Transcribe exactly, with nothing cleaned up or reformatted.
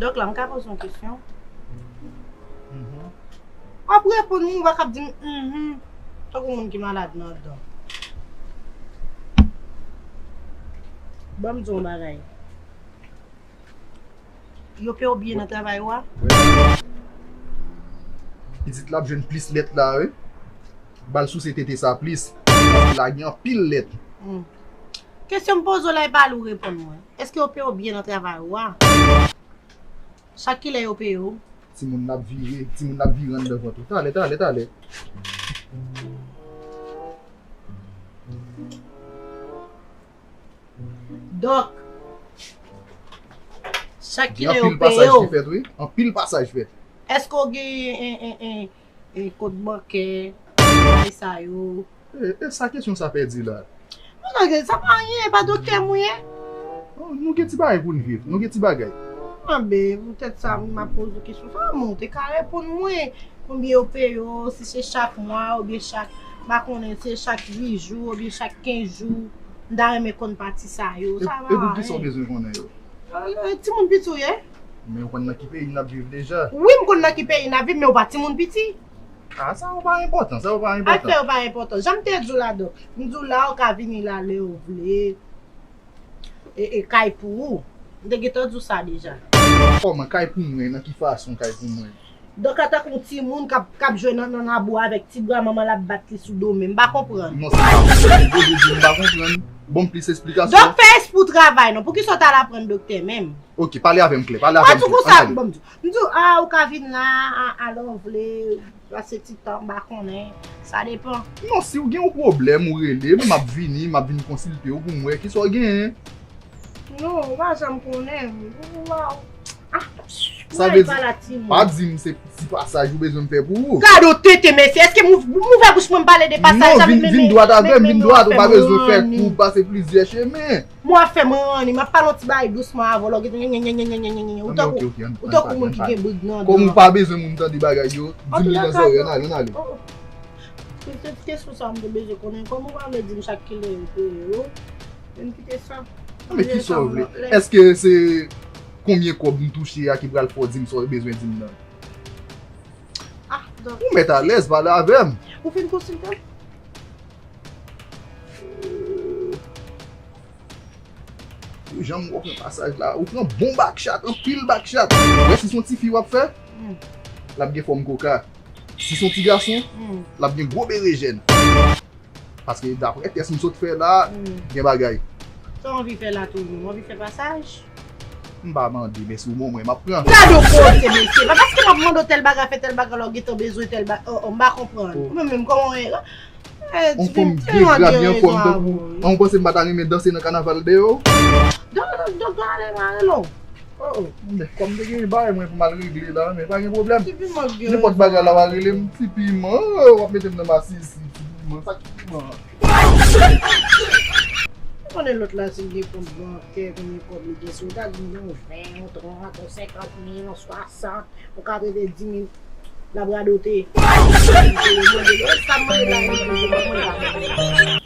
Dòk la, m ka poze yon kesyon? W ap reponn mwen, ou pa kab di m, mhm. Tankou moun ki malad nan dan. Ban m di w yon bagay. Yo peye w byen nan travay ou a? Pitit la ap jwenn plis lèt la, wi. Ba l souse tete sa plis. Paske la gen anpil lèt. Hmm. Kesyon m poze w la, e pa li w reponn mwen. Èske yo peye w byen nan travay ou a? Chak kilè yo peye w? Timoun n ap vire, timoun n ap vire anndan vant ou. Talè, talè, talè. Dòk, chak kilè yo peye w? Gen anpil pasaj ki fèt, wi. Anpil pasaj fèt. Èske w gen, en, en, en, e, kont bankè, bagay sa yo. E, e sa kesyon sa pèdi la? Non, non, sa pa anyen, e pa doktè m ou ye. Oh, nou gen ti bagay pou n viv, nou gen ti bagay. Anben, poutèt sa, m ap poze w kesyon sa, men w te ka reponn mwen, konbyen yo peye w, si se chak mwa, oubyen chak, m pa konnen, se chak uit jou, oubyen chak kenz jou, m ta renmen konn pati sa yo, sa pa anyen. E, e pou kisa w bezwen konnen yo? E, e, timoun piti w ye? Men ou konn nan ki peyi n ap viv deja? Wi, m konn nan ki peyi n ap viv, men ou pa timoun piti. A, sa yo pa enpòtan, sa yo pa enpòtan. Afè yo pa enpòtan. Jan m te di w la, dòk, m di w la, ou ka vini la lè ou vle. E, e kay pou ou. M te gentan di w sa deja. Kòman kay pou mwen? Nan ki fason kay pou mwen? Dòk, antanke yon timoun k ap, k ap jwe nan, nan labou avèk ti bra manman l ap bat li sou do men. M pa konprann. Non, se pa konprann. Ou di m pa konprann. Ban m plis esplikasyon. Dòk, fè espri w travay non. Poukisa w t al aprann doktè menm? Ok, pale avè m klè, pale avè m klè. Ann ale. Bon, m di, m di w, a, ou ka vin la, a, alè w vle, pase ti tan, m pa konnen, sa depan. Non, si w gen yon pwoblèm, ou rele m, m ap vini, m ap vin konsilte w pou m wè kisa w genyen. Non, ou pa janm konnen m. Ou pa, ah, sa vle di, pa di m se ti pasaj ou bezwen m fè pou ou. Gade w tenten, mesye. Èske m ou-, m ouvè bouch mwen, m pale de pasaj sa, vin, vin dwat avè m, vin dwat, ou pa bezwen fè kou, pase plizyè chemen. Mwen ap fè m ranni, m ap pale yon ti bagay dousman avè w, lè w gen, ou tankou, ou tankou moun ki gen brig nan dan. Kòm ou pa bezwen moun tande bagay yo, di m li nan zòrèy, ann ale, ann ale. Oh, oh. Se ti kesyon sa m te bezwen konnen, kòman ou pa vle di m chak kilè yo peye yo? Men kite sa. Men kisa w vle? Èske se konbyen kòb m touche a ki pral fè w di m sa w bezwen di m nan? Ah, dòk. Ou mèt alèz, pale avè m. Ou fin konsilte m? Ou janm wè w pran pasaj la, ou pran bon bakchat, anpil bakchat. Ou wè si se yon tifi w ap fè, l ap gen fòm koka. Si se yon ti gason, l ap gen gwo berejèn. Paske daprè tès m sot fè la, gen bagay. Sa w anvi fè la tou menm? W anvi fè pasaj? M pa mande, men si w ban mwen, m ap pran. Gade w koze, mesye. Pa paske m ap mande w tèl bagay, fè tèl bagay, lè w gentan bezwen tèl bagay. Oh, oh, m pa konprann. Ou menm menm, kòman w ye? Yon fanm byen gra, byen fòm tankou. An, ou panse m pa ta renmen danse nan kanaval deyò? Donk, donk, donk, ale mare l. Oh, oh. Men, kòm te gen bagay mwen pou m al regle la, men pa gen pwoblèm. Nenpòt bagay la, w a rele m, Ti Piman. Oh, w ap mete m nan masisi, Ti Piman. Sa ki piman? Ou konnen lòt la, si l gen kont bankè, konbyen kòb li gen sou li, ta di m gen yon ven, yon trant, yon senkant mil, yon swasant. Ou ka trete di mil, l ap radote. Sa m mande la, mwen, mwen, mwen, mwen.